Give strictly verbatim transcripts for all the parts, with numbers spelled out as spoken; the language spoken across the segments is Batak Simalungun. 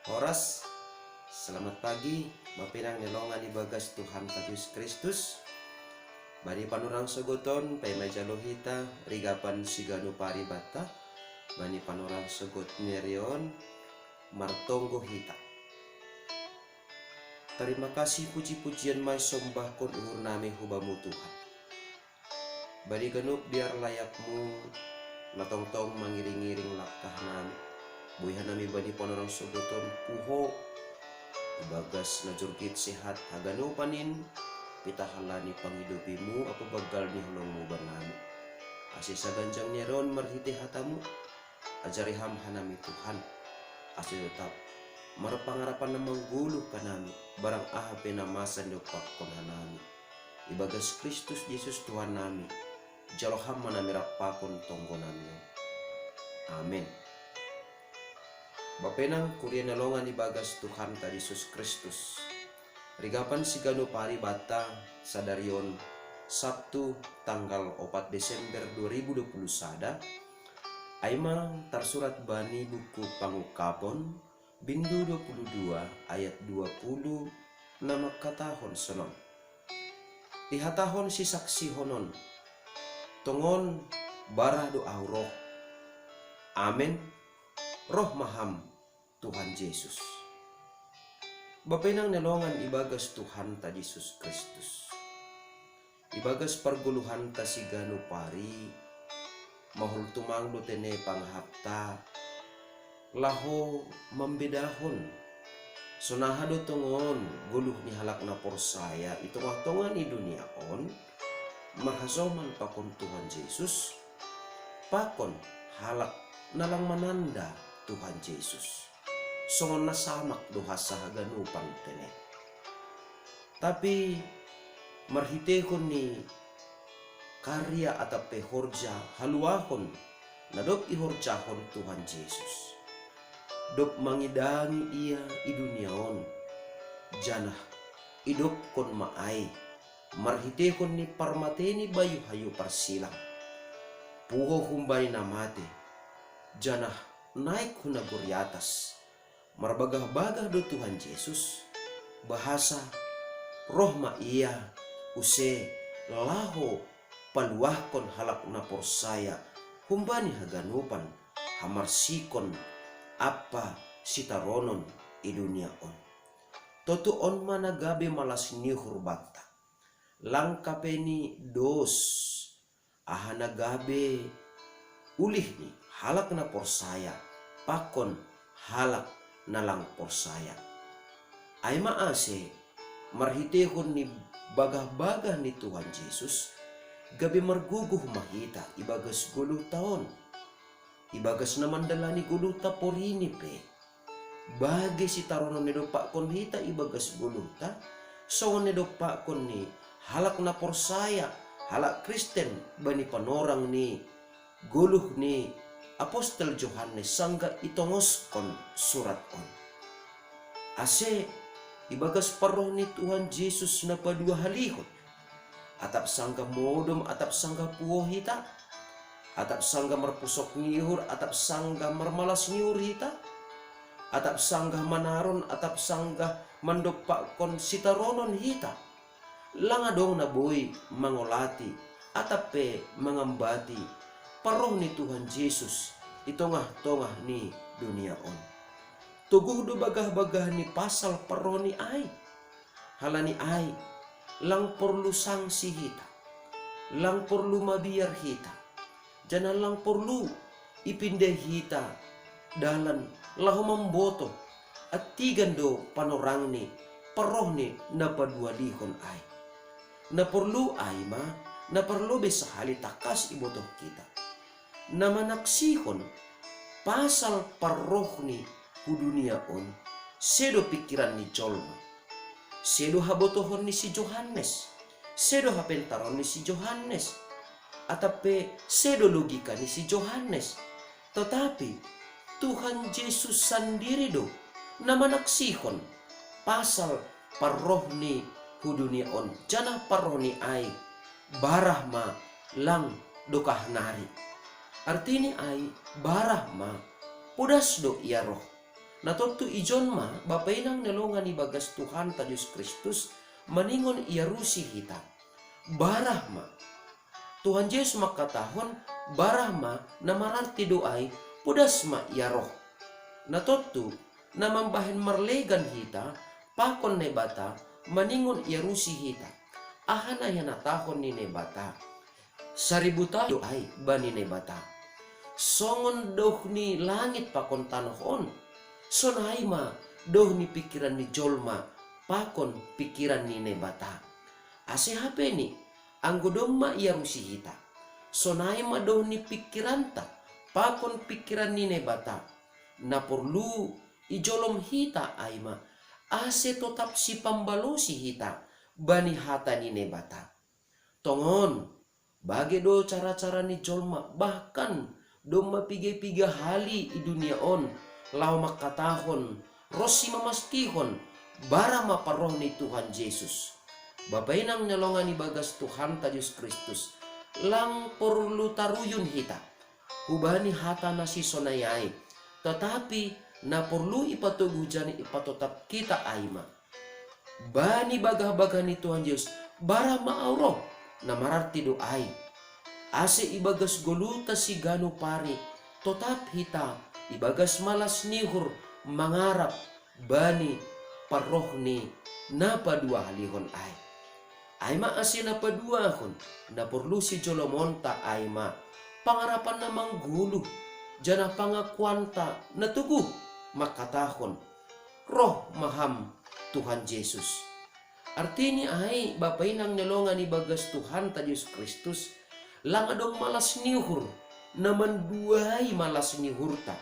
Horas, selamat pagi, mapenang ni longan ibagas Tuhan Jesus Kristus. Bani panorang sogoton, paima jalo hita rigapan siganu paribata. Bani panorang sogot nerion, martonggo hita. Terima kasih, puji-pujian mai sombahkon uhur nami hubamu Tuhan. Bani ganup biar layakmu na tongtong mangiring-iring langkah nami. Buihan nami bani panorang sogoton puho ibagas na jurgit sehat haganupan in, pitahalani pangidopimu apa bagal ni holongmu banami. Asi saganjang neron marhite hatamu, ajari ham hanami Tuhan, asi tetap marpangarapan na manggoluh kanami, barang aha pe na masa ni dompakkon hanami. Ibagas Kristus Jesus Tuhan nami, jalo ham hanami rampakon tonggo nami. Amen. Bapenang kuria na longan ibagas Tuhanta Jesus Kristus. Rigapan siganu paribata sadarion Sabtu tanggal opat Desember dua ribu dua puluh sada, aima tarsurat bani buku Pangungkapon, bindu dua puluh dua ayat dua puluh na mangkatahon sonon. Ihatahon sisaksihonon, tongon barah do ahu roh. Amen. Roh ma ham, Tuhan Jesus. Bapenang na longan ibagas Tuhanta Jesus Kristus. Ibagas pargoluhanta siganu pari, mahol tumang do tene pangahapta, laho mambedahon sonaha do tongon goluh ni halak na porsaya i tongah-tongah ni dunia on, marhasoman pakon Tuhan Jesus, pakon halak na lang mananda Tuhan Jesus, songon na samak do hansa haganupan tene. Tapi marhitehon ni karya atap pe horja haluahon na dob ihorjahon Tuhan Jesus, dob mangidangi Ia i dunia on, janah idobkon ma ai marhitehon ni parmatei ni bayu hayu parsilang, puho humbani na mate, janah naik hu nagori atas. Marbagah-bagah do Tuhan Jesus, bahasa roh ma Ia use laho paluahkon halak na porsaya humbani haganupan hamarsikon ampa sitaronon i dunia on. Tontu on ma na gabe malas ni uhur banta, langka pe ni dos, aha na gabe ulih ni halak na porsaya pakon halak na lang porsaya. Ai ma ase, marhitehon ni bagah-bagah ni Tuhan Jesus, gabe margogoh ma hita ibagas goluhta on, ibagas na mandalani goluhta porini pe. Bage sitaronon na idompakkon hita ibagas goluhta, songon na idompakkon ni halak na porsaya, halak Kristen bani panorang ni goluh ni apostel Johannes sanggah itongoskon surat on. Ase ibagas parroh ni Tuhan Jesus na paduahalihon, atap sanggah modom atap sanggah puho hita, atap sanggah marpusok ni uhur atap sanggah marmalas ni uhur hita, atap sanggah manaron atap sanggah mandompakkon sitaronon hita, lang adong na boi mangolati atap pe mangambati parroh ni Tuhan Jesus i tongah-tongah ni dunia on. Toguh do bagah-bagah ni pasal parroh ni ai. Halani ai, lang porlu sangsi hita, lang porlu mabiar hita, janah lang porlu ipinda hita dalan laho mamboto antigan do panorang ni parroh ni na paduahalihon ai. Na porlu ai ma, na parlobei sahali tangkas ibotoh hita, na manaksihon pasal parroh ni hu dunia on, sedo pingkiran ni jolma, sedo habotohon ni si Johannes, sedo hapentaron ni si Johannes, atap pe sedo logika ni si Johannes. Tetapi Tuhan Jesus sandiri do na manaksihon pasal parroh ni hu dunia on, janah parroh ni ai barah ma lang dokah nari. Arti ni ai barah ma, podas do Ia roh. Na tontu ijon ma, bapa inang na longan ibagas Tuhanta Jesus Kristus, maningon iarusi hita. Barah ma. Tuhan Jesus mangkatahon, barah ma, na mararti do ai, podas ma ia roh. Na tontu, na mambahen marlegan hita, pakon Naibata, maningon iarusi hita. Aha na ihanatahon ni Naibata? Saribu taon do ai bani Naibata. Songon doh ni langit pakon tanoh on. Sonai ma doh ni pingkiran ni jolma pakon pingkiran ni Naibata. Ase hape ni, anggo domma iarusi hita. Sonai ma doh ni pingkiranta pakon pingkiran ni Naibata. Na porlu ijolom hita ai ma, ase totap sipambalosi hita bani hata ni Naibata. Tongon, bage do cara-cara ni jolma, bahkan domma piga-piga hali i dunia on, laho mangkatahon, ronsi mamastihon, barah ma parroh ni Tuhan Jesus. Bapa inang na longan ibagas Tuhanta Jesus Kristus, lang porlu taruyun hita hubani hata na sisonai ai, tetapi na porlu ipatogu janah ipatotap hita ai ma. Bani bagah-bagah ni Tuhan Jesus, barah ma ahu roh, na mararti do ai. Ase ibagas goluhta siganup ari, totap hita, ibagas malas ni uhur mangarap bani parroh ni na paduahalihon ai. Ai ma ase na paduahon, na porlu sijolomonta ai ma, pangarapan na manggoluh, janah pangakuanta na toguh, mangkatahon, roh ma Ham Tuhan Jesus. Artini ai, bapa inang na longan ibagas Tuhanta Jesus Kristus, lang adong malas ni uhur, na manduai malas ni uhurta,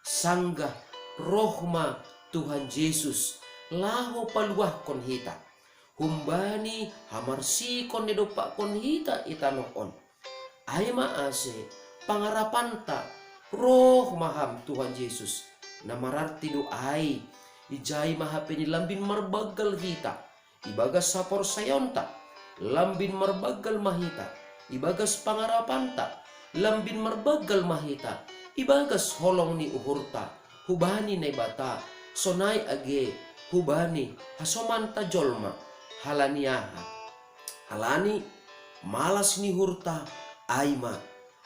sanggah roh ma Tuhan Jesus, laho paluahkon hita humbani hamarsikon na idompakkon hita i tanoh on. Ai ma ase, pangarapanta, roh ma Ham Tuhan Jesus, na mararti do ai, ijai ma hape ni lambin marbanggal hita, ibagas haporsayaonta, lambin marbanggal ma hita, ibagas pangarapanta, lambin marbanggal ma hita, ibagas holong ni uhurta, hubani Naibata, sonai age hubani hasomanta jolma, halani aha? Halani malas ni uhurta ai ma,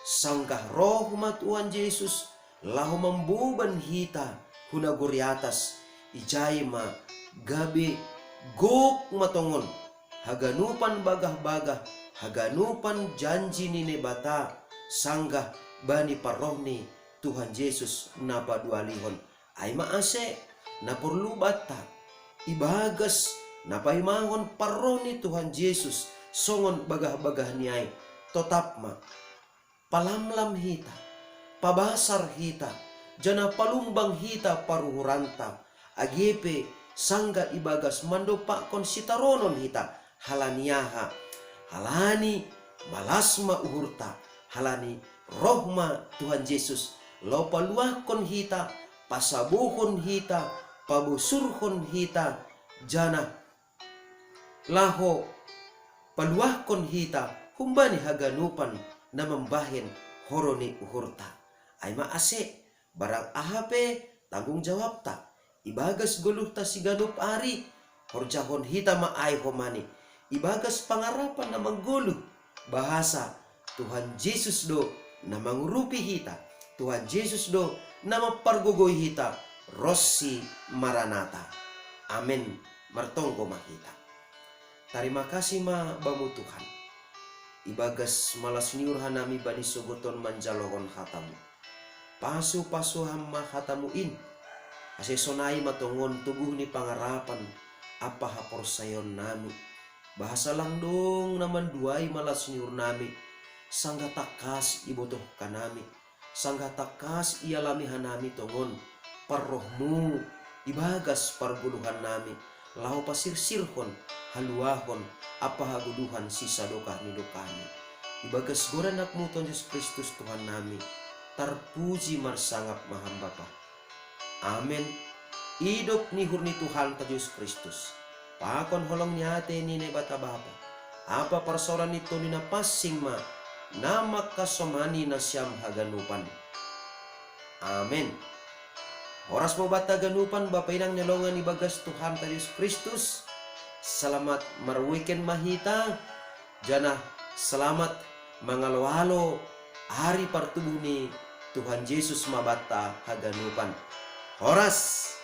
sanggah roh ma Tuhan Jesus, laho mamboban hita hu nagori atas, ijai ma gabe gok ma tongon, haganupan bagah-bagah, haganupan janji ni Naibata, sanggah bani parroh ni Tuhan Jesus na paduahalihon. Ai ma ase, na porlu banta, ibagas na paimahon parroh ni Tuhan Jesus songon bagah-bagahni ai, totap ma, palamlam hita, pabasar hita, janah palumbang hita paruhuranta, age pe sanggah ibagas mandompakkon sitaronon hita, halani aha? Halani malas ma uhurta, halani roh ma Tuhan Jesus, laho paluahkon hita, pasabohon hita, pabosurhon hita, janah laho paluahkon hita humbani haganupan na mambahen horong ni uhurta. Ai ma ase, barang aha pe tanggung jawabta, ibagas goluhta siganup ari, horjahon hita ma ai homani, ibagas pangarapan na manggoluh, bahasa Tuhan Jesus do na mangurupi hita, Tuhan Jesus do na mampargogoi hita, ronsi Maranata. Amen. Martonggo ma hita. Tarima kasih ma Bamu Tuhan. Ibagas malas ni uhur hanami bani sogoton manjalohon hatamu. Pasu-pasu Ham ma hatamu in. Ase sonai ma tongon toguh ni pangarapan ampa haporsayaon nami. Bahasa lang dong na manduai malas ni uhur nami, sanggah tangkas ibotohkan nami, sanggah tangkas ialami hanami tongon parrohmu ibagas pargoluhan nami, laho pasirsirhon, haluahon, ampa hagoluhan sisadokah ni dokahmi. Ibagas goran anakmu Tuhan Jesus Kristus Tuhan nami, tarpuji marsangap ma Ham Bapa. Amen. Idop ni uhur ni Tuhanta Jesus Kristus, pakon holong ni ate ni Naibata Bapa, ampa parsaoran ni Tondi Napansing ma, na mangkasomani nasiam haganupan. Amen. Horas mo banta haganupan, bapa inang ni longan ibagas Tuhanta Jesus Kristus. Salamat mar-weekend ma hita, janah salamat mangalo-alo ari partubuh ni Tuhan Jesus ma banta haganupan. Horas!